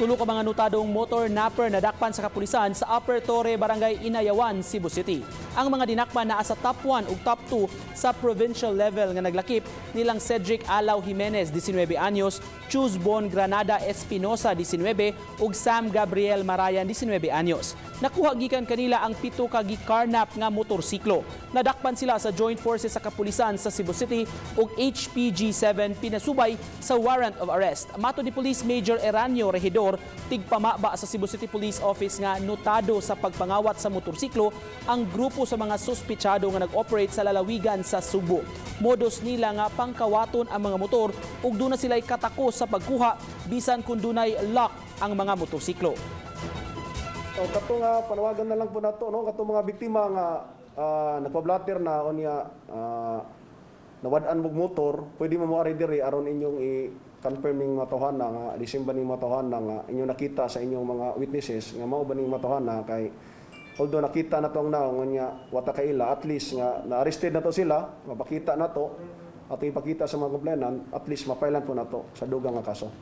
Tulo ka mga notadong motor napper nadakpan sa kapulisan sa Upper Torre, Barangay Inayawan, Cebu City. Ang mga dinakpan naa sa top 1 ug top 2 sa provincial level nga naglakip nilang Cedric Alaw Jimenez, 19 anyos, Chusbon Granada Espinosa, 19, ug Sam Gabriel Marayan, 19 anyos. Nakuha gikan kanila ang pito ka gikarnap nga motorsiklo. Nadakpan sila sa joint forces sa kapulisan sa Cebu City ug HPG-7 pinasubay sa warrant of arrest. Matod ni Police Major Eranio Regidor, tigpamaba sa Cebu City Police Office, nga notado sa pagpangawat sa motorsiklo ang grupo sa mga suspitsado nga nag-operate sa lalawigan sa Sugbo. Modus nila nga pangkawaton ang mga motor ug duna sila'y katako sa pagkuha bisan kung dunay lock ang mga motorsiklo. O kato nga panawagan na lang po nato, no, kato mga biktima nga nagpa-blatter na unya nawad-an mog motor, pwede mo moari diri aron inyong i-confirm ning matohana nga disimba ning matohana nga inyong nakita sa inyong mga witnesses nga mao ba ning matohana, kay although nakita na to ang naong unya wata kaila, at least nga na-arrested na to sila, mapakita na to at ipakita sa mga complainant, at least mapailan po nato sa dugang nga kaso.